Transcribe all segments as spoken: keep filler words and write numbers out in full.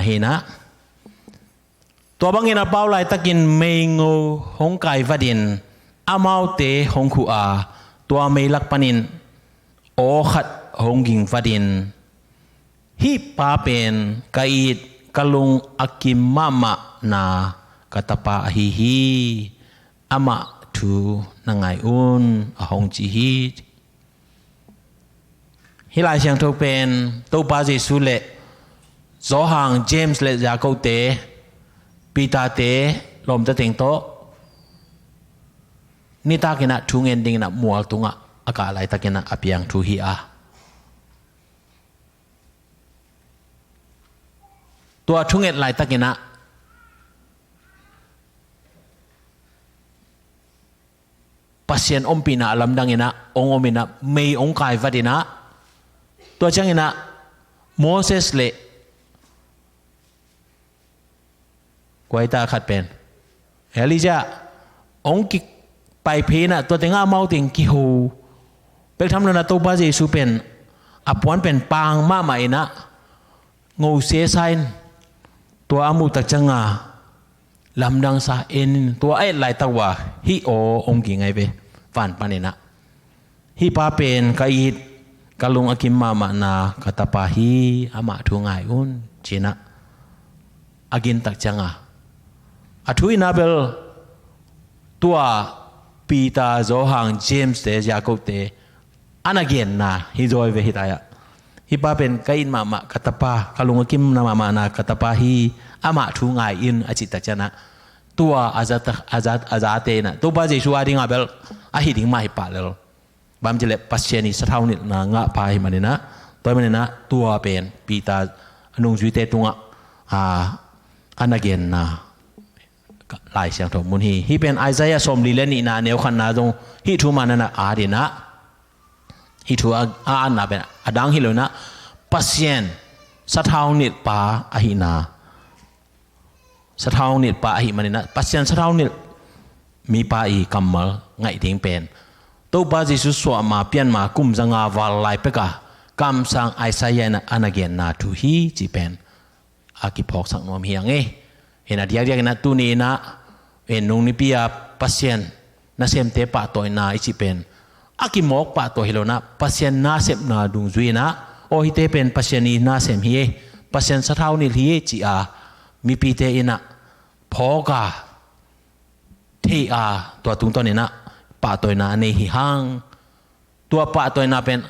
Ahi na, tua bangin a pau laitakin meingo hong kaivatin amaute hong khuh a, tua meilak panin aw khat hong gingvatin, hih pa pen ka it, ka lung a kim mahmahna ka tapa ahi hi, amah thu na ngai un, a hong ci hi. Hih Lai Siangtho pen Topa Jesu le Johan, James le Jakob-te, Peter-te, lawmta teng tawh nitakin ah thu ngen dingin ah mual tungah a kah laitakin ah a piang thu hi a, tua thunget laitakin ah Pasian ompihna a lamdang in ah hong om in ah, mei hong kaivat in ah, tua ciangin ah Moses le kua hi ta, khat pen Elijah hong kipai phei in ah, tua tengah amau teng kiho. Bek tham lo in ah Topa Jesu pen a puan pen pang mahmah in ah, ngo sesa in, tua a muh tak ciangin lamdang sa, en in, tua a et laitak uh a hih aw hong ging ahi ve, van panin ah. Hih pa pen ka it, ka lung a kim mahmahna ka tapa hi, amah thu ngai un, ci-in ah a gin tak ciangin, a thu in ah bel tua Peter, Johan, James-te, Jakob-te a na genna hi zaw hi ve, hih lai-ah. Hih pa pen ka it mahmah ka tapa, ka lung a kim mahmahna ka tapa hi, amah thu ngai in, a cih tak ciangin ah, tua a za, a za, a zate in ah Topa Jesu a dingin bel a hih ding mah hi pah lel. Bang hiam cih leh Pasian ii sathau nilhna ngah pa ahih manin ah, tua ahih manin ah tua pen Peter a nungzuite tungah a, a na genna Lai Siangtho mun hi. Hih pen Isaiah sawmli le nihna, neu khatna zong hih thu mah na na at in ah, hih thu a, a atna pen a dang hi lo in ah, Pasian sathau nilh pa ahihna, sathau nilh pa ahih manin ah, Pasian sathau nilh mipa ii kammal ngaih ding pen Topa Jesu suah ma pian ma kum zanga val lai pek a kamsang Isaiah in ah a na genna thu hi, cih pen a kiphawksak nuam hi hang e. Hi in ah diakdiak in ah tuni in ah, en, nung nipi a Pasian nasemte pahtawina i cih pen a kimawk pahtawi hi lo in ah, Pasian nasepna dungzui in ah, aw, hihte pen Pasian ii nasem hi e, Pasian sathau nilh hi e, ci a mipite in ah phawk a, thei a, tua tungtawn in ah pahtawina a nei hi hang. Tua pahtawina pen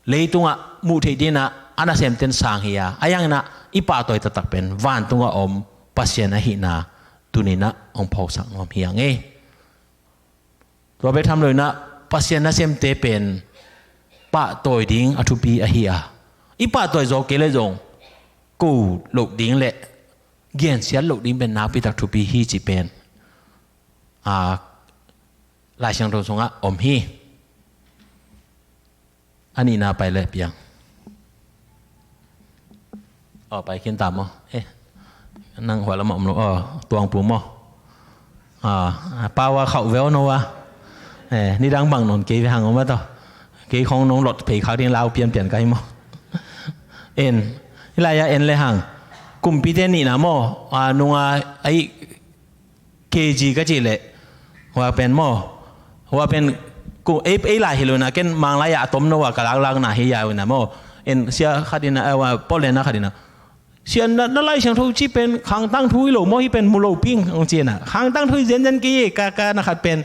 leitungah muh theih dingin ah a nasemten sang hi a, ahi hangin ah i pahtawi taktak pen vantungah om Pasian ahihna tuni in ah hong phawksak nuam hi hang e. Tua bek tham lo in ah Pasian nasemte pen pahtawi ding a thupi ahi a, i pahtawi zaw kei leh zong ko loh ding le gensiat loh ding pen nakpi tak thupi hi, cih pen a, Lai Siangtho sungah om hi. A nihna pai le piang. Aw, pai khin ta maw? Eh, nang hua lamah om lo. Aw, Tuangpu maw? Aw, pau a khauh veu no a. Eh, nidang bang nawn kei ve hang om a tawh. Kei khong nong lot phei khak ding lau pianpian ka hi maw? En, hih lai-ah en le hang. Kumpite nihna maw? A, nunga, ai, K G ka cih leh, hua pen maw, hua pen ku, ei, ei lai hi lo in ah, ken Manglai ah a tom no a ka laklakna hi a, uh, in ah maw. En, sia khat in ah, eh, hua Portland ah khat in ah, sia, na, na Lai Siangtho cih pen khangtang thu hi lo maw, hih pen mu lo ping, hong ci in ah. Khangtang thu hi zenzen kei e, ka, ka na khat pen,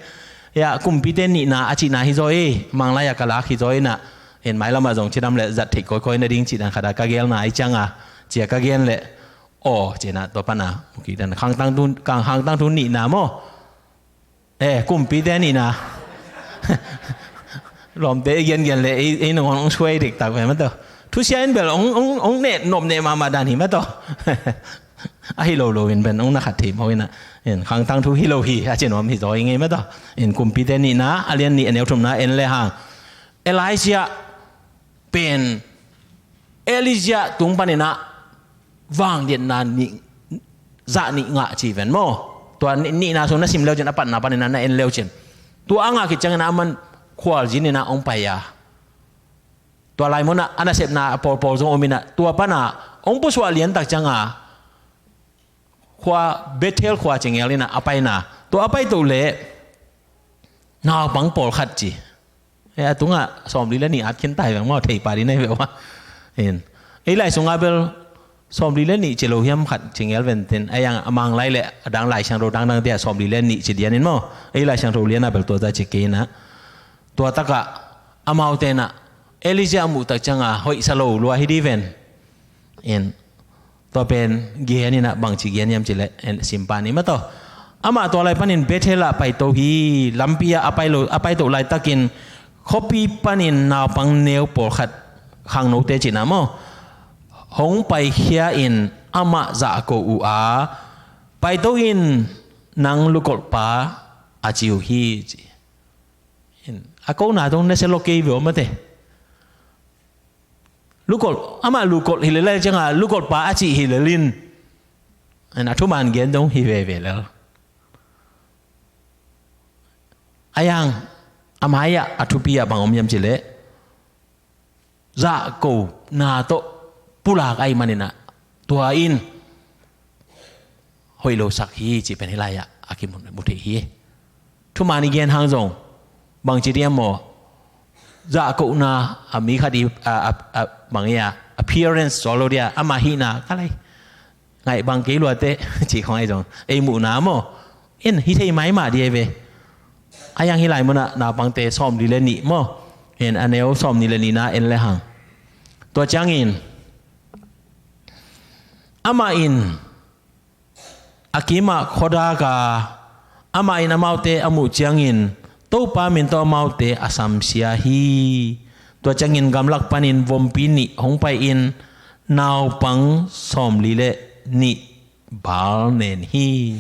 ya, kumpite nihna a cihna hi zaw e, Manglai ah ka lak hi zaw in ah. En, mailam ah zong cidam leh zat theih kawikawi na ding cih dan khat ah ka gelna ahi ciangin, cia ka gen leh, aw, ci in ah tua pan a mu kik dan. Khangtang thu, khang, khangtang thu nihna maw? Eh, kumpite nihna. Lawmte i gengen le ei, ei nangawn hong suai diktak ve maw tawh. Thusia in bel hong, hong, hong neh nop neh mahmah dan hi maw tawh. Ahi lo lo in bel hong na khat thei maw in ah. En, khangtang thu hi lo hi, a ci nuam hi zaw i ngei maw tawh. En, kumpite nihna, a lian nih, a neu thumna en le hang. Elijah pen Elijah tung panin ah vangliatna nih, zah nih ngah ci ven maw? Tua nih, nihna sung na sim leu cin a patna panin ah na en leu cin, tua a ngah khit ciangin ah aman khualzin in ah hong pai a, tua lai mun ah a nasepna a pawlpawl zong om in ah, tua pan ah hong pusuah lian tak ciangin khua, Bethel khua ci ngel inah a paina, tua a paito leh naupang pawlkhat ci. E, a tungah sawmli le nih at khin tai veng maw, thei pa di nai veuh a. In, ei lai sungah bel sawmli le nih ci lo hiam khat ci ngel ventin, a yang a Manglai le a dang Lai Siangtho dangdang tia sawmli le nih ci dian in maw. Ei Lai Siangtho lianah bel tua ta ci kei inah. Tua takah amaute inah Elijah a muh tak cianga hoihsa lo lua hi di ven. In, tua pen gen inah bangci gen hiam cileh en simpa ni mataw. Amah tua lai panin Bethel ah paito hi. Lampi ah a paito, a paito laitakin khuapi panin naupang neu pawlkhat khangnote cihna maw, hong paikhia in amah zahko uh a, paito in nang lukolhpa a ci uh hi ci. In, a kona dong nasia lo kei ve aw mate. Lukolh, amah lukolh hi lel lai cianga lukolhpa a cih hi lel in. In, a thuman gen dong hi veve lel. A yang, a mai-ah a thupi ah bang om hiam cileh, zahkona tawh pulak ahih maninah tua in hoih losak hi cih pen hih lai-ah a kimu thei hi. Thuman i gen hang zong bangci diam maw, zahkona a mi khat i a, a, a, bang i a appearance suak lo dia, ama hihna ka lai ngaih bang kei luate cih khong ahi zong ei muhna maw, in hi thei maimah di ahi ve. A yang hih lai munah naupangte sawmli le nih maw, in a neu sawmni le nihna en le hang. Tua ciangin amah in a kimah khuadak a, amah in amaute a muh ciangin Topa min tawh amaute a samsia hi. Tua ciangin gamlak panin vompi nih hong pai in naupang sawmli le nih bal nen hi.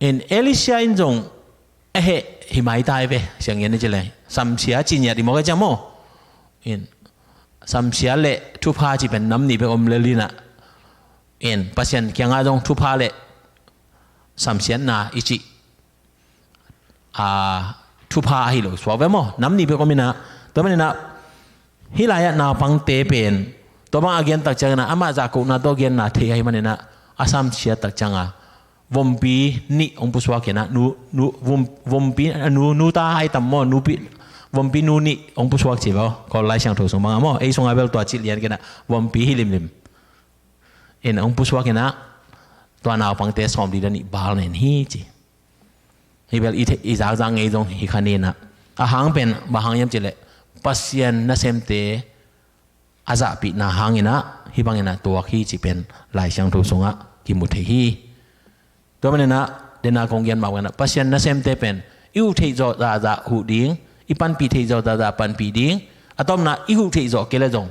In, Elisha in zong a heh hi maitai ve, siang ngen ni ci le samsia ci ngiat i mawk a ciang maw. In, samsia le thupha ci pen nam nih bek om le linah, in, Pasian kiangah zong thupha le samsiatna i cih a, thupha ahi lo suak ve maw, nam nih bek om inah. Tua maninah hih lai-ah naupangte pen tua bang a gen tak cianginah amah zahkona tawh genna thei ahi maninah a samsiat tak cianga vompi nih hong pusuak inah nu, nu, vom, vompi a nu, nu ta hai tam maw, nupi, vompi nu nih hong pusuak ci ve aw. Kawl Lai Siangtho sung bangah maw, ei sungah bel tua cih lian kinah vompi hi limlim. In hong pusuak inah tua naupangte sawmli le nih bal nen hi ci. Hi bel i, i zakzak ngei zong hi kha ninah. A hang pen bang hang hiam cileh Pasian nasemte a zahpihna hanginah hih banginah tuak hi ci pen Lai Siangtho sungah kimu thei hi. Tua maninah dena kong gen mah banginah Pasian nasemte pen i huh theih zawh zahzah huh ding, i panpih theih zawh zahzah panpih ding, a tawpna i huh theih zawh kei le zong,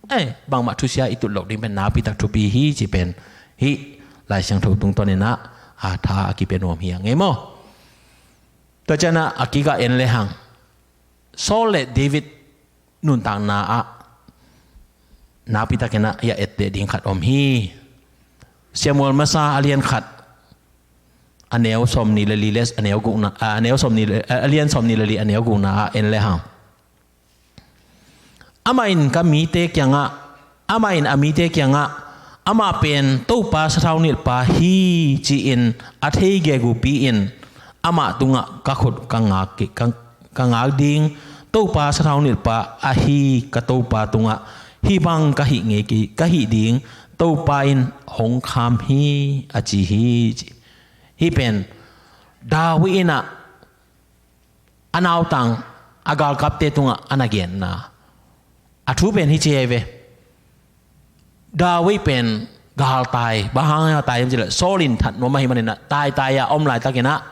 eh, bangmah thusia i tut loh ding pen nakpitak thupi hi ci pen hih Lai Siangtho tungtawn inah a tha a kipia nuam hi a ngei maw. Tua cianah a kikah en le hang Saul le David nuntakna ah nakpitakinah i a etteh ding khat om hi. Samuel masa a lian khat a neu sawmni le li le a neu gukna, a neu sawmni le, a lian sawmni le li a neu gukna ah en le hang. Amah in ka mite kiangah, amah in a mite kiangah, amah pen Topa sathau nilhpa hi ci-in a thei gegu pi-in amah tungah ka khut ka ngak, ka, ka ngak ding, Topa sathau nilhpa ahi ka Topa tungah hih bang ka hih ngei kei, ka hih ding Topa in hong kham hi a ci hi ci. Hih pen David inah a nautang a galkapte tungah a na genna a thu pen hi ci hi ve. David pen galtai, bang hang a tai hiam cileh Saul in that nuam ahi maninah taitai a om laitakinah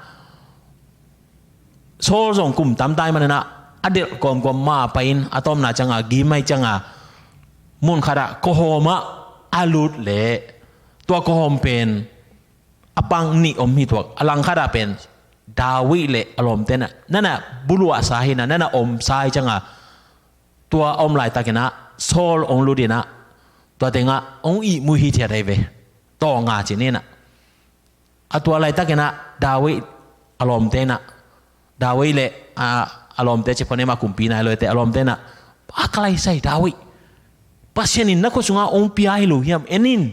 Saul zong kum tamtai maninah a delh kawmkawm ma a pai-in a tawpna cianga gim ahi cianga mun khatah kawhawmah a lut leh tua kawhawm pen a pang nih om hi tuak. A langkhatah pen David le a lawmte na, nana buluahsa hi na, nana omsa hi cianga tua a om laitakinah Saul hong lut inah tua tengah hong ihmui hi thiat ahi ve. Tawnga ci ninah a tua laitakinah David a lawmte inah, David le a, a lawmte ci phonem a kumpi nai loite a lawmte inah a ka laisai David Pasian in na khut sungah hong pia hi lo hiam? En in.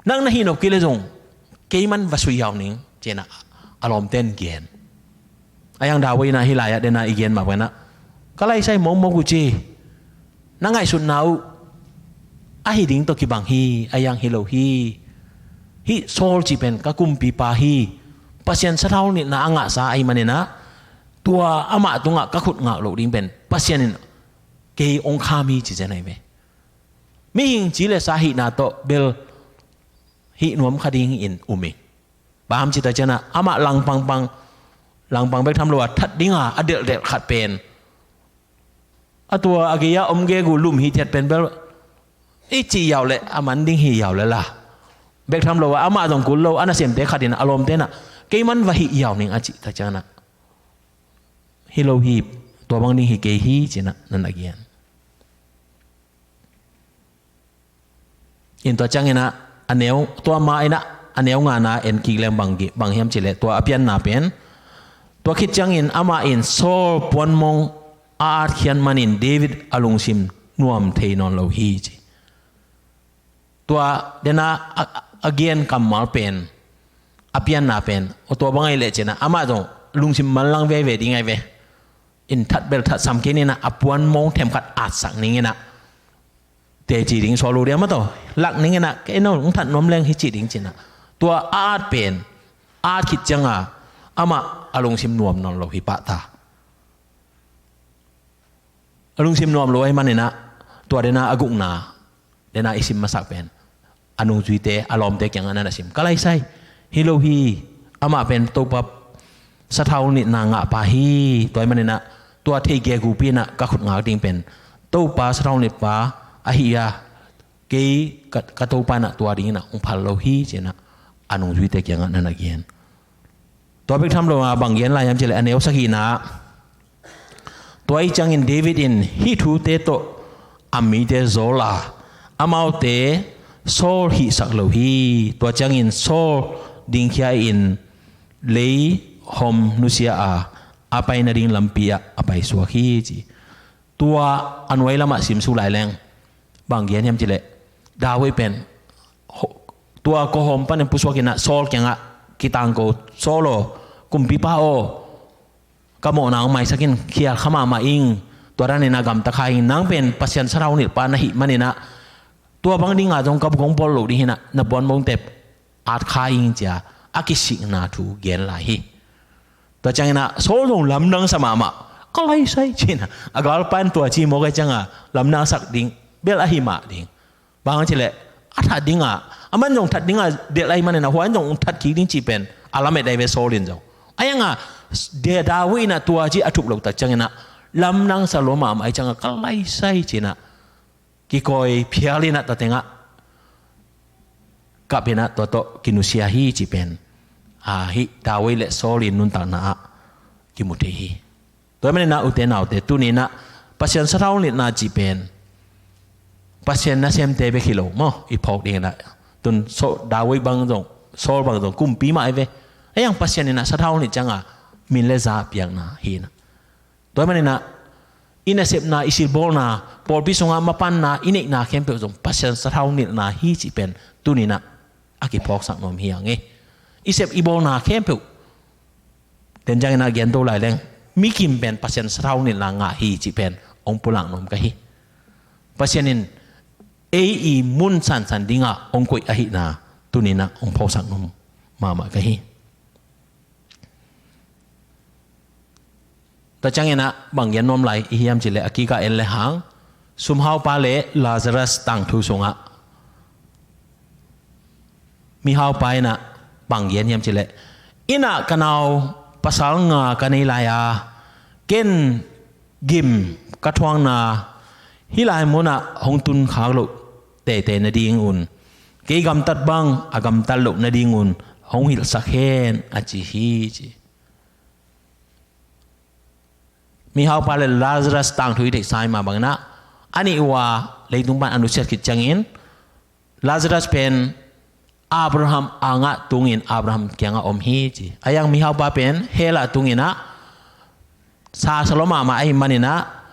Nang na hih nop kei leh zong keiman va sui hiau ning, ci-in ah a lawmte'n gen. Ahi hang David in ah hih lai-ah den a i gen mah bangin ah, ka laisai mawkmawk uh ci. Na ngaihsutna uh ahi ding tawh kibang hi, ahi hang hi lo hi. Hih Saul cih pen ka kumpipa hi. Pasian sathau nilhna a ngahsa ahih manin ah, tua amah tungah ka khut ngak loh ding pen Pasian in kei hong kham hi, ci zen ahi ve. Mihing ci le sa hihna tawh bel hih nuam kha ding in um hi. Bang hang hiam cih tak ciangin ah, amah langpang pang, langpang bek tham lo a that ding a, a delhdelh khat pen, a tua a gei-ah om gegu lum hithiat pen bel i cih hiau leh a man ding hi hiau leh la. Bek tham lo a, amah zong kul lo a, nasemte khat in ah, a lawmte'n ah, keiman va hih hiau ning, a cih tak ciangin ah, hi lo hi, tua bang ding hi kei hi, ci-in ah na na gen. In tua ciangin ah, a neu, tua ma in ah, a neu ngana en kik leng bang, bang hiam cih leh, tua a pianna pen, tua khit ciangin amah in Saul puanmong a atkhiat manin David a lungsim nuam thei nawn lo hi, ci. Tua den a, a, a gen kammal pen, a pianna pen, aw, tua bang ahih leh, ci-in ah, amah zong lungsim manlang veve ding ahi ve. In that bel that sam kei ni-in ah, a puanmong themkhat atsak ning in ah, teci ding Saul uh diam a tawh, lak ning in ah, kei no hong that nuam leng hi ci ding, ci-in ah. Tua a at pen, a at khit ciang a, amah a lungsim nuam nawn lo hi pah ta. A lungsim nuam lo ahih manin ah, tua den a a gukna, den a i sim masak pen, a nungzuite, a lawmte kiangah na na sim. Ka laisai, hi lo hi, amah pen Topa sathau nilhna ngahpa hi, tua ahih manin ah, tua thei gegu pi-in ah ka khut ngak ding pen Topa sathau nilhpa ahi a, kei ka, ka Topa in ah tua ding in ah hong phal lo hi, ci-in ah a nungzuite kiangah na na gen. Tua bek tham lo a bang gen lai hiam cih leh, a neu sagihna, tua ahih ciangin David in hih thute tawh a mite zawl a, amaute Saul hihsak lo hi. Tua ciangin Saul dingkhia in leihom nusia a, a pai nading lampi ah a paisuak hi, ci. Tua a nuai lamah simsuk lai leng bang gen hiam cih leh, David pen, ho-, tua kawhawm panin pusuak in ah Saul kiangah kitangko, Saul aw, kumpipa aw, ka mawhna hong maisak in, khial kha mahmah ing, tua dan in ah gamta kha ing, nang pen Pasian sathau nilhpa na hih manin ah, tua bang ding a zong ka buk hong bawl loh ding hi-in ah, na puanmong tep at kha ing, ci-a a kisikna thu gen lai hi. Tua ciangin ah Saul zong lamdang sa mahmah, ka laisai, ci-in ah, a galpa in tua ci mawk ahih ciang a lamdang sak ding bel ahi mah ding. Bang hang cih leh, a that ding a, aman zong that ding a delh ahih manin ah, hua in zong that kik ding cih pen a lamet ahi ve Saul in zong. Ahi hang a, David in ah tua ci a thup loh tak ciangin ah lamdang sa lua mahmah ahih ciang a, ka laisai, ci-in ah kikawi phial in ah tua tengah kap in ah tua tawh kinusia hi, cih pen, a, hih David le Saul i nuntakna ah kimu thei hi. Tua ahih manin ah, ute naute, tuni-in ah Pasian sathau nilhna cih pen Pasian nasemte bek hi lo maw, i phawk ding in ah. Tun Saul, David bang zong, Saul bang zong kumpi mah ahi ve. Ahi hang Pasian in ah sathau nilh ciang a min le za piakna hi-in ah. Tua ahih manin ah, i nasepna, i silbawlna, pawlpi sungah mapanna i neihna khempeuh zong Pasian sathau nilhna hi, cih pen tuni-in ah a kiphawksak nuam hi hang e. I sep i bawlna khempeuh, den ciangin ah gen to lai leng, mi kim pen Pasian sathau nilhna ngah hi, cih pen hong pulak nuam ka hi. Pasian in ei i mun sansan ding ah hong koih ahihna tuni-in ah hong phawksak nuam mahmah ka hi. Tua ciangin ah bang gen nuam lai i hiam cih leh, a kik ah en le hang, sumhaupa le Lazarus tangthu sungah mihaupa in ah bang gen hiam cih leh, "Inn ah ka nau pasal nga ka nei lai a, ken gim ka thuakna hih lai munah hong tun khak loh teitei nadingun, kei gamtat bang a gamtat loh nadingun hong hilhsak hen," a ci hi, ci. Mihaupa le Lazarus tangthu i theihsa mah bangin ah, a nih uh a leitung pan a nusiat khit ciangin, Lazarus pen Abraham angah tungin Abraham kiangah om hi, ci. Ahi hang mihaupa pen hell ah tungin ah, sa sa lua mahmah ahih manin ah,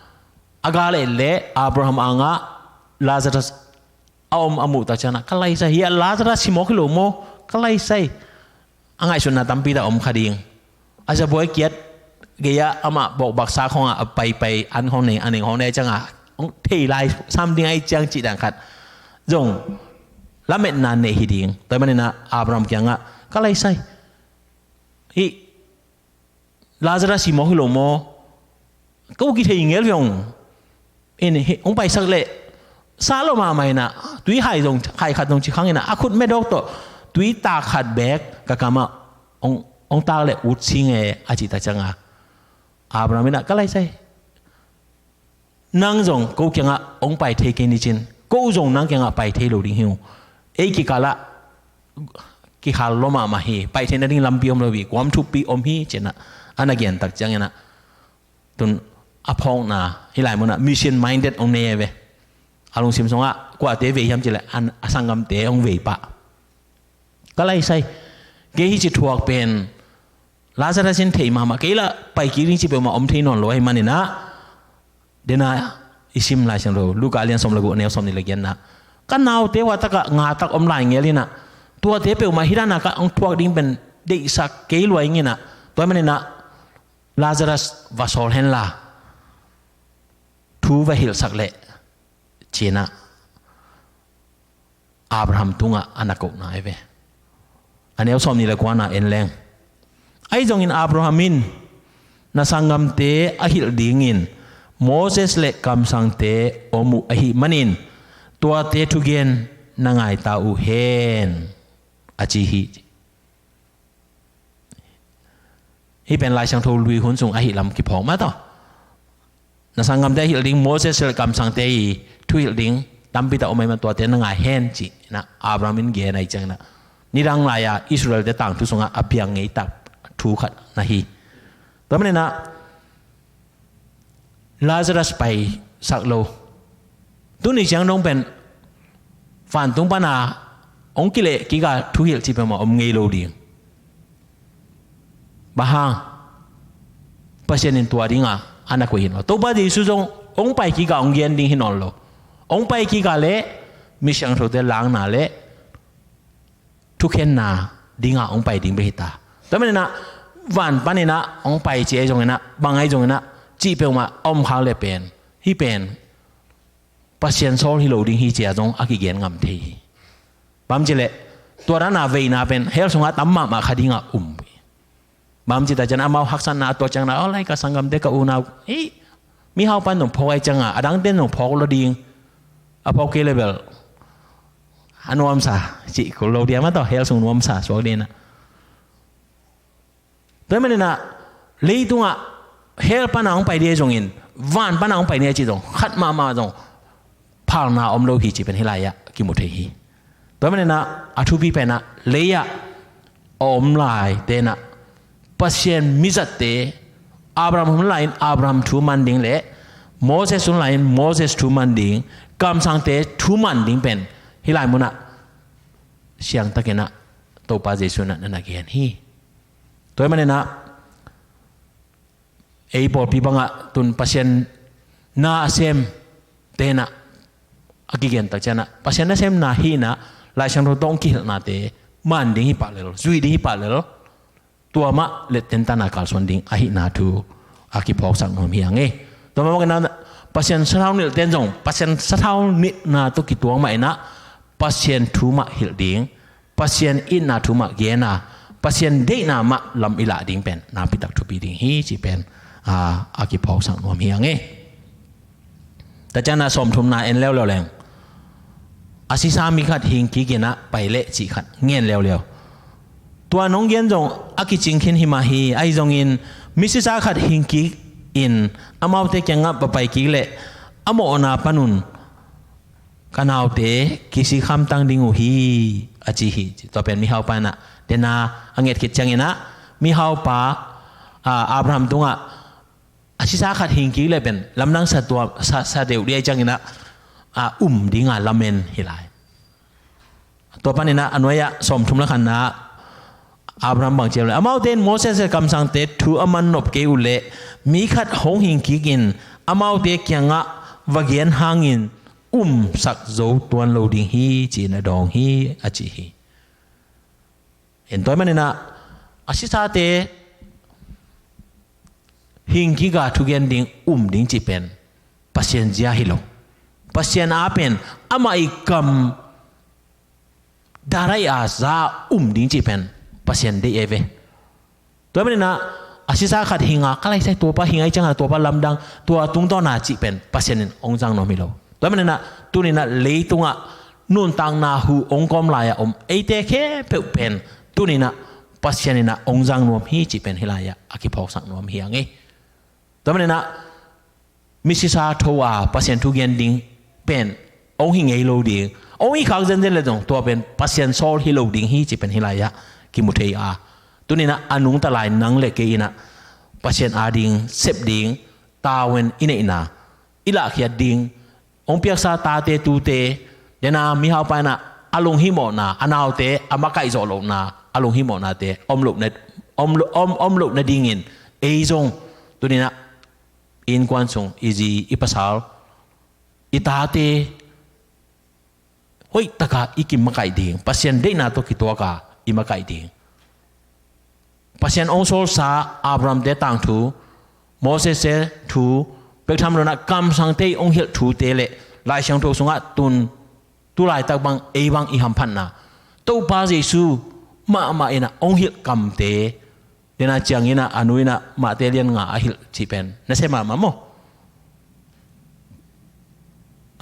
A gal et leh Abraham angah Lazarus a om a muh tak ciangin ah, ka laisai hi, a Lazarus hi mawk hi lo maw, ka laisai. A ngaihsutna tampi tak om kha ding. A zabuai kiat gei-ah amah bawkbaksa khawngah a paipai an khawng nei, a neng khawng nei ciangah hong thei lai sam ding ahi ciang cih dan khat zong lametna nei hi ding. Tua ahih maninah Abraham kiangah, ka laisai hi, Lazarus hi mawk hi lo maw, ko kithei ngel ve ung. In hi, hong paisak leh sa lo mahmah inah, tui hai zong, hai khat zong ci khang inah, a khut medawk tawh tui tak khat beek ka kamah hong, hong tak leh ut sing e, a cih tak ciangah Abraham inah, ka laisai, nang zong ko kiangah hong pai thei kei ni cin, ko zong nang kiangah pai thei lo ding hi ung. Ei kikalah kihal lua mahmah hi, pai theihna ding lampi om lo hi, kuam thuppi om hi, ci-inah a na gen tak cianginah, tun a phawkna hih lai munah mission minded hong nei ve. A lungsim sungah kuate vei hiam cih leh a, a sanggamte hong vei pah. Ka laisai, kei hih ci thuak pen Lazarus in thei mahmah, kei lah pai kik ding cih peuhmah om thei nawn lo ahih maninah, dena i sim Lai Siangtho, Luka lian sawm le guk, a neu sawmnih le giatna, ka naute hua takah nga tak om lai ngel inah, tuate peuhmah hih dana ka hong thuak ding pen deihsak kei lua ing inah, tua ahih maninah Lazarus va sawl henla thu va hilhsak leh, ci-inah Abraham tungah a na kohna hi ve. A neu sawmnih le kuana en leng. Ahi zongin Abraham in, na sanggamte a hilh dingin Moses le kamsangte om uh ahih manin, tuate thugen na ngai ta uh hen, a ci hi. Hih pen Lai Siangtho lui hun sung ahih lam kiphawk mah tawh. Na sanggamte a hilh ding, Moses le kamsangte i thu hilh ding tampi tak om ahih man tuate na ngai hen, ci-inah Abraham in gen ahih cianginah, nidang lai-a Israel-te tangthu sungah a piang ngei tak thu khat na hi. Tua maninah Lazarus paisak lo. Tuni ciang dong pen vantung pana hong kileh kik a thuhilh cih peuhmah om ngei lo ding. Bang hang? Pasian in tua dinga a na koih hi nawn lo. Topa Jesu zong hong pai kik a hong gen ding hi nawn lo. Hong pai kik a leh mi siangthote lakna le thukhenna dinga hong pai ding bek hi ta. Tua maninah van paninah hong pai ci ahi zonginah, bang ahi zonginah, cih peuhmah a om khak le pen, hih pen Pasian sawl hi lo ding hi ci-a zong a kigen ngam thei hi. Bang hang hiam cih leh tua dana veina pen hell sungah tam mahmah kha dinga um hi. Bang hang hiam cih tak ciang amau haksatna a tuak ciangin, aw lai, ka sanggamte, ka unau, ei, mihau pan zong phawk ahih cianga a dangte zong phawk lo ding. A phawk kei leh bel a nuamsa cih kul lo ding a, mah tawh hell sung nuamsa suak ding a. Tua ahih maninah leitungah hell pana hong pai ding ahi zongin, van pana hong pai ding ahi cih zong khat mahmah zong phalna om lo hi cih pen hih lai-ah kimu thei hi. Tua ahih maninah a thupi penah lei-ah a om lai tenah Pasian mizatte, Abraham hun lai-in Abraham thu man ding le Moses hun lai-in Moses thu man ding, kamsangte thu man ding pen hih lai munah siangtakinah Topa Jesu in na na gen hi. Tua ahih maninah ei pawlpi bangah tun Pasian nasem tenah a kigen tak cianah Pasian nasemna hihna, Lai Siangtho tawh hong kihilhnate man ding hi pah lel, zui ding hi pah lel, tua mah letten tana kalsuan ding ahihna thu a kiphawksak nuam hi hang e. Tua mah bangin Pasian sathau nilhten zong Pasian sathau nilhna tawh kituak mah inah Pasian thu mah hilh ding, Pasian itna thu mah gen a, Pasian deihna mah lam i lah ding pen nakpi tak thupi ding hi cih pen a, a kiphawksak nuam hi hang e. Tua ciangin a sawmthumna en leuleu leng. A sisa mi khat hing kik inah pai leh cih khat ngen leuleu. Tua nong gen zong a kicing khin hi mah hi, ahi zongin mi sisa khat hing kik in amaute kiangah va pai kik leh a mawhna panun ka naute kisik hamtang ding uh hi, a ci hi. Tua pen mihaupa inah dena a nget khit cianginah mihaupa, a, Abraham tungah a sisa khat hing kik leh pen lamdang sa tua, sa, sa deuh ding ahih cianginah, a, um dinga lamen hi lai. Tua paninah a nuai-ah sawmthum le khatna Abraham bang ci hiam leh, amaute in Moses le kamsangte thu a man nop kei uh leh mi khat hong hing kik in amaute kiangah va gen hangin umsak zo tuan lo ding hi, ci-in a dawng hi, a ci hi. En, tua ahih maninah a sisate hing kiga thugen ding, um ding cih pen Pasian zia hi lo. Pasian a pen amah i kam daraih a za um ding cih pen Pasian deih ei ve. Tua maninah a sisa khat hinga, ka laisai tuapa hinga i cianga tuapa lamdang, tua tungtawna cih pen Pasian in hong zang nuam hi lo. Tua maninah tuninah leitungah nuntakna hu hong kawm lai-a om eite khempeuh pen tuninah Pasian inah hong zang nuam hi cih pen hih lai-ah a kiphawksak nuam hi hang ei. Tua maninah misisa tho a Pasian thu gen ding pen hong hi ngei lo ding, hong hi khak zenzen le zong tua pen Pasian sawl hi lo ding hi cih pen hih lai-ah kimu thei a. Tuninah a nungta lai nang le kei inah Pasian a ding sep ding tavuan i neihna, i lahkhiat ding, hong piaksa tate tute, dena mihaupa inah a lunghimawhna, a naute a makaih zawh lohna, a lunghimawhnate om lohna, om lo-, om, om lohna dingin ei zong tuninah i innkuan sung i zi i pasal, i tate hoihtaka i kimakaih ding, Pasian deihna tawh kituaka i makaih ding. Pasian hong sawlsa Abraham-te tangthu, Moses-te thu, pektham lonah kamsangte i hong hilh thute le Lai Siangtho sungah tun tulaitak bang ei bang i hamphatna, Topa Jesu mahmah inah hong hilh kamte, dena cianginah a nu inah Mate lian nga a hilh cih pen na sia mahmah maw?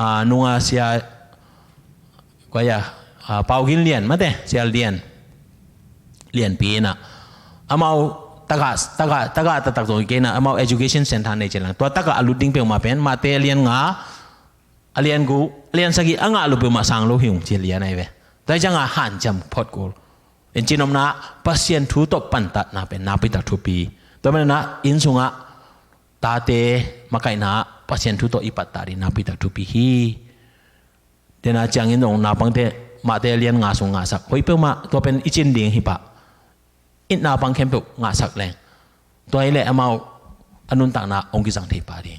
A nunga sia, kua ia, a, Pau Gin Lian mate, sia Lian, Lianpi inah amau taga, taga, taga taktak zong i kei inah amau education center nei cih lang, tua taga a lut ding peuhmah pen Mate lian nga, a lian guk, a lian sagih a ngah lo peuhmah sang lo hi ung ci lian ahi ve. Tua hi cianga hanciam phot kul. En, cinopna Pasian thu tawh pantatna pen nakpitak thupi. Tua maninah inn sungah tate makaihna Pasian thu tawh i pattah ding nakpitak thupi hi. Dena ciangin zong naupangte Mate lian nga sung ngahsak hoih peuhmah, tua pen i cin ding hi pah. It naupang khempeuh ngahsak leng tua hi leh amau a nuntakna hong kizang thei pah ding.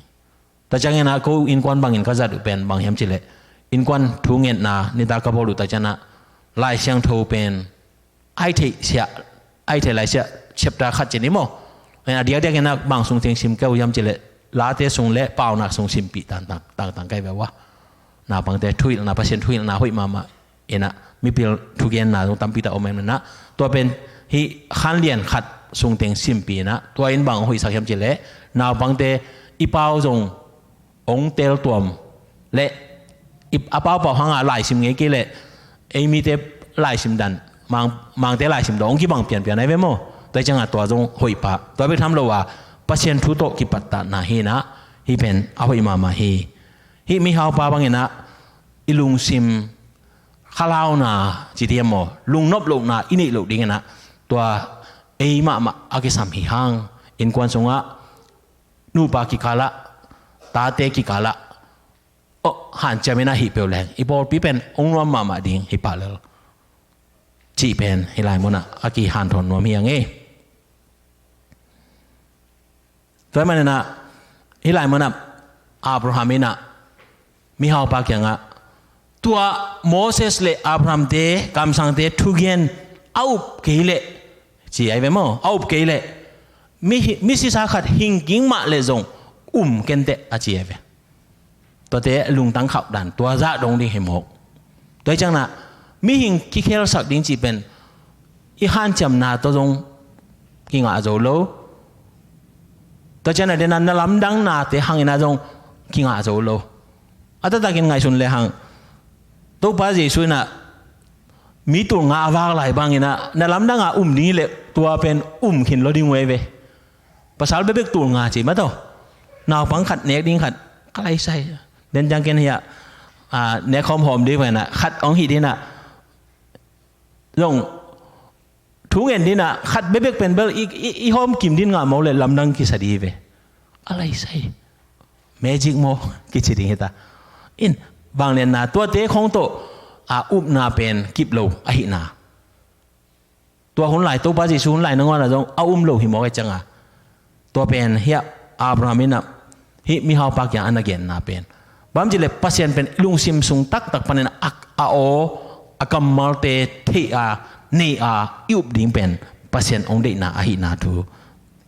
Tua cianginah ko innkuan bangin ka zat uh pen bang hiam cih leh, innkuan thungetna nitak ka bawl uh tua cianah Lai Siangtho pen a i theih siah, a i theih lai siah chapter khat ci ni maw? A diakdiak inah bang sung teng sim kei uh hiam cih leh Late sung le Paunak sung simpih tangtang, tangtang kei ve uh a. Naupangte thuhilhna, Pasian thuhilhna hoih mahmah inah mipil thugenna zong tampi tak om inah, tua pen hih khan lian khat sung teng simpih inah, tua in bang hoihsak hiam cih leh naupangte i pau zong hong teltuam le i, a paupau hanga laisim ngei kei leh ei mite laisim dan, Mang, Mangte laisim dan hong kibang pianpian ahi ve maw? Tua hi cianga tua zong hoih pah, tua bek tham lo a Pasian thu tawh kipattatna hi inah, hih pen a hoih mahmah hi. Hih mihaupa bang inah i lungsim khalauna ci diam maw, lungnop lohna i neih loh ding inah tua ei mahmah a kisam hi hang. Innkuan sungah nupa kikalah, tate kikalah, oh, hanciam inah hih peuh leng i pawlpi pen hong nuam mahmah ding hi pah lel cih pen hih lai munah a kihanthawn nuam hi hang ei. Tua hi maninah hih lai munah Abraham inah mihaupa kiangah tua Moses le Abraham-te kamsangte thugen a up kei leh, ci ahi ve maw, a up kei leh mi, misisa khat hing kik mah leh zong um kenteh, a ci ahi ve. Tuate lungtang khauh dan tua zah dong ding hi mawk. Tua hi cianginah mihing kikhelsak ding cih pen i hanciamna tawh zong kingah zo lo. Tua cianginah dena na lamdangnate hanginah zong kingah zo lo. A taktakin ngaihsun le hang, Topa Jesu inah mi tul nga a vak lai banginah na lamdanga um ding hi leh tua pen um khin lo ding uh ei ve. Pasal bekbek tul nga ci mah tawh. Naupang khat nek ding khat ka laisai. Den ciang ken hiah, a, nek hawmhawm ding vanah khat hong hih dinah zong thu ngen dinah khat bekbek pen bel i, i, i hawm kim din ngah maw le lamdang kisa ding hi ve. A laisai. Magic maw kici ding hita. In, vanglianna tuate khong tawh a upna pen kip lo ahihna. Tua hun lai, Topa Jesu hun lai nangawnah zong a um lo hi mawk a cianga. Tua pen hiah Abraham inah Hih mihaupa kiang a na genna pen bang hiam cih leh Pasian pen i lungsim sung taktak panin a, a aw, a kammalte theih a, nei a, i up ding pen Pasian hong deihna ahihna thu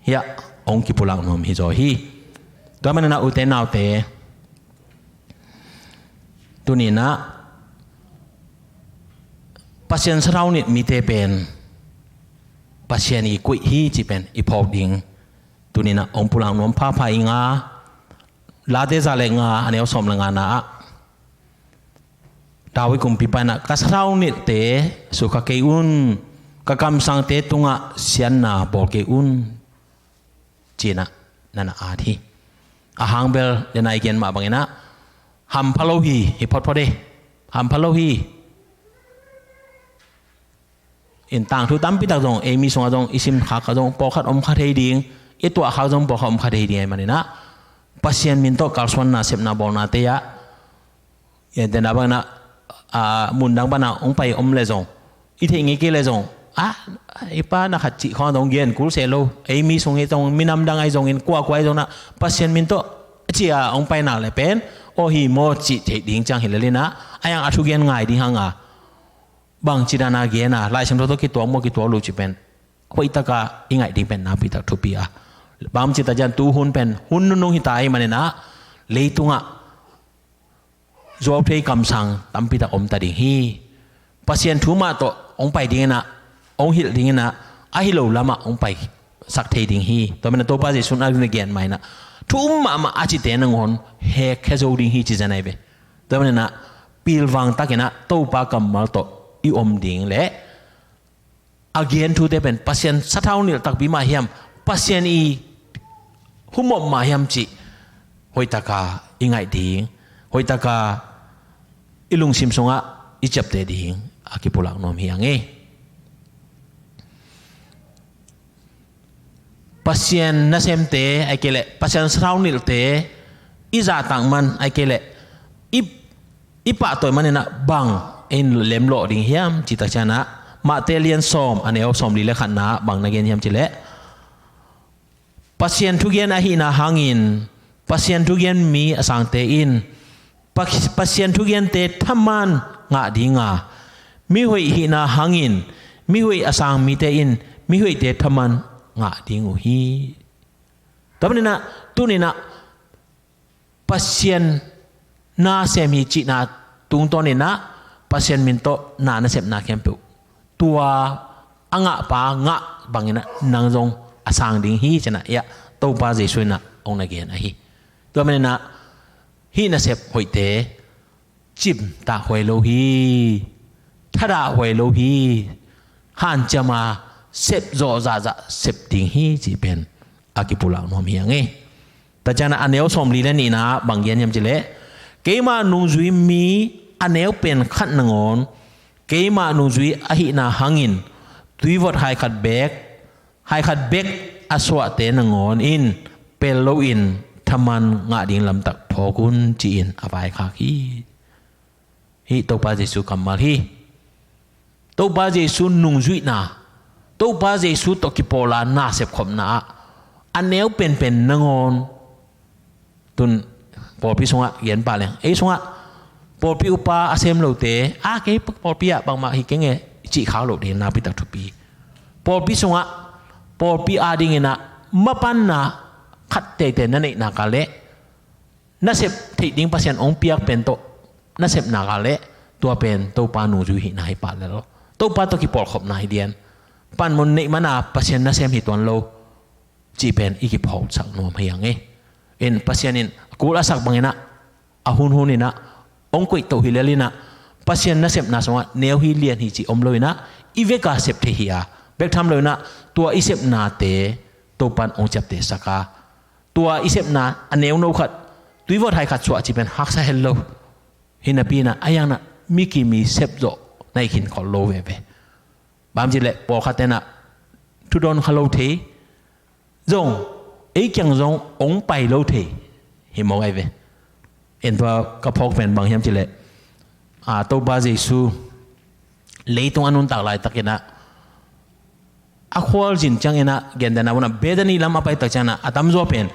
hiah hong kipulak nuam hi zaw hi. Tua manin ah ute naute, tuni-in ah Pasian sathau nilh mite pen Pasian i koih hi cih pen i phawk ding tuni-in ah hong pulak nuam phapha ing a, Late za le nga, a neu sawm le nga na ah David kumpipa in ah, "Ka sathau nilhte sukha kei un, ka kamsangte tungah siatna bawl kei un," ci-in ah na na at hi. A hang bel, le nai gen mah bangin ah, hampha lo hi, hi photphot e. Hampha lo hi. In tangthu tampi tak zong, ei mi sungah zong, i sim khak ah zong pawlkhat om kha thei ding, i tuah khak zong pawlkhat om kha thei ding ahih manin ah, Pasian min tawh kalsuanna, sepna, bawlnate ah, i tena bangin ah, a, mundang pan ah hong pai om le zong, i theih ngei kei le zong, a, i pa na khat cih khawng zong gen kul se lo, ei mi sung hi zong, minam dang ahi zongin, kuakua ahi zongin ah, Pasian min tawh a ci a hong pai nak le pen, aw hi maw cih theih ding ciang hi lel in ah, a yang a thugen ngai ding hang a, bangci dan a gen a, Lai Siangtho tawh kituak maw, kituak lo cih pen hoih taka i ngaih ding pen nakpi tak thupi a. Bangci tak ciang tu hun pen hun nunung hi ta ahih manin ah, leitungah zuau thei kamsang tampi tak om ta ding hi. Pasian thu mah tawh hong pai ding in ah, hong hilh ding in ah, a hi lo lamah hong paisak thei ding hi. Tua manin ah Topa Jesuh in a gen mah in ah, thu um mahmah a cite nangawn hekkhia zo ding hi ci zen ahi ve. Tua manin ah pilvang takin ah Topa kammal tawh i om ding le a gen thute pen Pasian sathau nilh takpi mah hiam, Pasian i humop mah hiam cih hoih taka i ngaih ding, hoih taka i lungsim sungah i ciapteh ding a kipulak nuam hi hang e. Pasian nasemte ahih kei leh Pasian sathau nilhte i zahtak man ahih kei leh i, i pahtawi man in ah bang in lemlawh ding hiam cih tak ciang ah, Matthai lian sawm, a neu sawmli le khatna ah bang na gen hiam cih leh, Pasian thugen ahihna hangin, Pasian thugen mi a sangte in Pa-, Pasian thugente thaman ngah ding a, mihoih hihna hangin, mihoih a sang mite in mihoihte thaman ngah ding uh hi. Tua manin ah, tuni-in ah Pasian na sem hi cihna tungtawn in ah, Pasian min tawh na nasepna khempeuh, tua a ngahpa ngah bangin ah nang zong a sang ding hi ci-in ah, hiah Topa Jesuh in ah hong na gen ahi. Tua manin ah hih nasep hoihte cimtak huai lo hi, thadah huai lo hi, hanciam a sep zawh zahzah sep ding hi cih pen a kipulak nuam hi hang e. Tua ciang ah a neu sawmli le nihna ah bang gen hiam cih leh, keima nungzui mi a neu pen khat nangawn, keima nungzui ahihna hangin tuivot hai khat beek, hai khat bek a suahte nangawn in pel loin thaman ngah ding lamtak phawk un ci-in a vaikhak hi. Hih Topa Jesuh kammal hi. Topa Jesuh nungzuihna, Topa Jesuh tawh kipawla nasep khopna ah a neu penpen nangawn, tun pawlpi sungah gen pah leng, ei sungah pawlpi upa a sem lote, a, kei pawlpi ah bangmah hi keng e, i cih khak loh ding nakpi tak thupi. Pawlpi sungah pawlpi adingin ah mapanna khat teitei na neih nak leh, nasep theih ding Pasian hong piak pen tawh nasep nak leh, tua pen Topa nungzui hihna hi pah lel lo. Topa tawh kipawlkhopna hi lian. Panmun neih man a Pasian nasem hi tuan lo cih pen i kiphawksak nuam hi hang e. In Pasian in a kul a sak bangin ah, a hunhun in ah hong koih toh hi lel in ah, Pasian nasepna sungah neu hi lian hi cih om lo in ah, i vek a sep thei hi a, bek tham lo in ah tua i sepnate Topa in hong ciaptehsak a, tua i sepna a neuno khat, tuivot hai khat suah cih pen haksa hel lo. Hi napi in ah, a yang ah mi kim i sep zawh na i khin khol lo veve. Bang hiam cih leh pawlkhat in ah thudawn kha lo thei, zong ei kiang zong hong pai lo thei hi mawk ahi ve. En tua ka phawk pen bang hiam cih leh, a, Topa Jesuh leitung a nuntak laitakin ah, a khualzin ciangin ah, gentehna un ah Bethany lam a pai tak ciangin ah, a tamzaw pen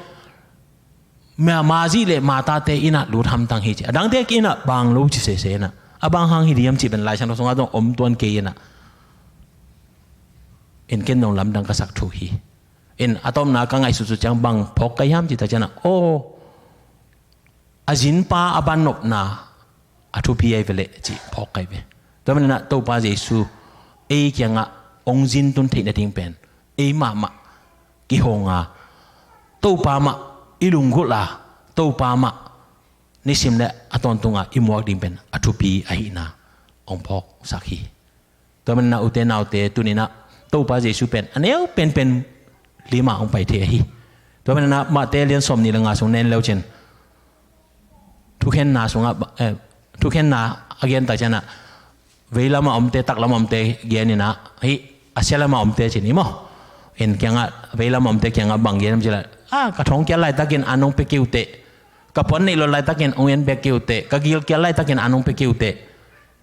Mary le Martha te innah lut hamtang hi ci. A dangte innah bang lo ci sese innah, a bang hang hi diam cih pen Lai Siangtho sungah zong om tuan kei innah, in ken dong lamdang ka sak thu hi. In a tawpna ka ngaihsut sut ciang bang phawk ka hiam cih tak ciangah, aw, a zinpa a bannopna a thupi ahi veleh cih phawk ka hi ve. Tua maninah Topa Jesu ei kiangah hong zin tun theih nading pen ei mahmah kihong a, Topa mah i lunggulh a, Topa mah nisim le a tawntungah i muak ding pen a thupi ahihna hong phawksak hi. Tua maninah ute naute, tuninah Topa Jesu pen a neu penpen limah hong pai thei ahi. Tua maninah Mate lian sawm nih le nga sung nen leucin thukhenna sungah, eh, thukhenna a gen tak ciangah veilamah omte, taklamah omte geninah, hih a sialamah omte cin hi maw? In kiangah, veilamah omte kiangah bang gen om cila, a, ka thong kial laitakin an hong pia kei uh teh, ka puan neih lo laitakin hong en bek kei uh teh, ka gil kial laitakin an hong pia kei uh teh,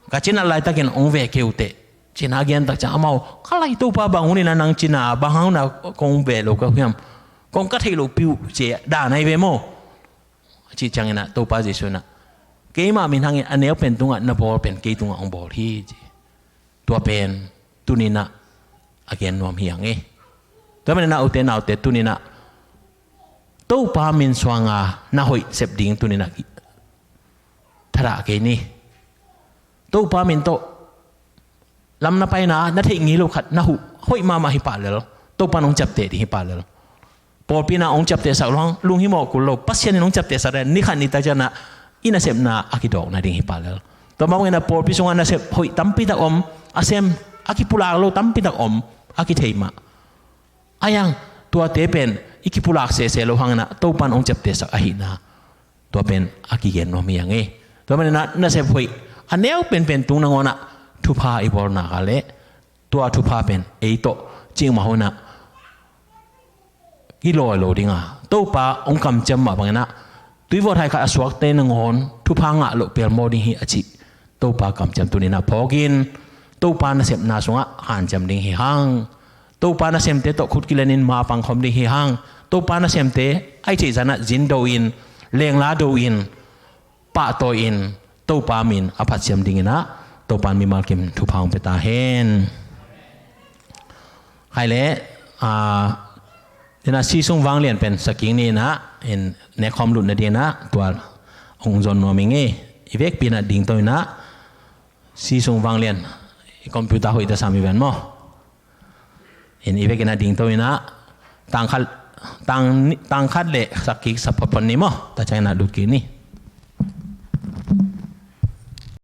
ka cinat laitakin hong ve kei uh teh, cinah a gen tak ciang amau, ka lai Topa bang huninah nang cinah bang hang hunah kong ve lo ka hiam, kong ka theih loh piuh ci dan ahi ve maw? A cih cianginah Topa Jesu inah, keimah min hangin a neu pen tungah na bawl pen kei tungah hong bawl hi ci. Tua pen tuninah a gen nuam hi hang e. Tua maninah ute naute, tuninah Topa min suanga na hoih sep ding tuninah thadah kei ni. Topa min tawh lam na paina, na theih ngei lo khat na huh hoih mahmah hi pah lel. Topa in hong ciapteh ding hi pah lel. Pawlpi inah hong ciaptehsak lo hang lunghimawh kul lo, Pasian in hong ciaptehsak leh ni khat ni tak ciangah i nasepna a kidawk nading hi pah lel. Tua mah banginah pawlpi sungah nasep hoih tampitak om, a sem, a kipulak lo tampitak om, a kithei mah. A yang, tuate pen i kipulak sese lo hanginah Topa in hong ciaptehsak ahihna, tua pen a kigen nuam hi hang e. Tua maninah nasep hoih a neu penpen tung nangawnah thupha i bawlna ka leh, tua thupha pen ei tawh cikmah hunah kilawi lo dinga, Topa hong kamciam mah banginah tuivawt hai khat a suakte nangawn thupha ngah loh pelmawh ding hi a cih Topa kamciam tuninah phawkin, Topa nasepna sungah hanciam ding hi hang. Topa nasemte tawh khut kilenin mapang khawm ding hi hang. Topa nasemte ahi theih zanah zindo in, lengla do in, pahtawi in, Topa min a phatsiam dinginah Topa in mimal kim thupha hong pia ta hen. Hai le, a, dinah si sung vanglian pen sakik ni inah, in nekhawm lut nadinginah tua hong zon nuam ing e. I vekpi inah dingto inah si sung vanglian, i computer hoih ta sam i ven maw? In i vekin a dingto inah tangkhat, tang, tangkhat le sakik sa photphot ni maw? Ta ciang inah lut kik ni.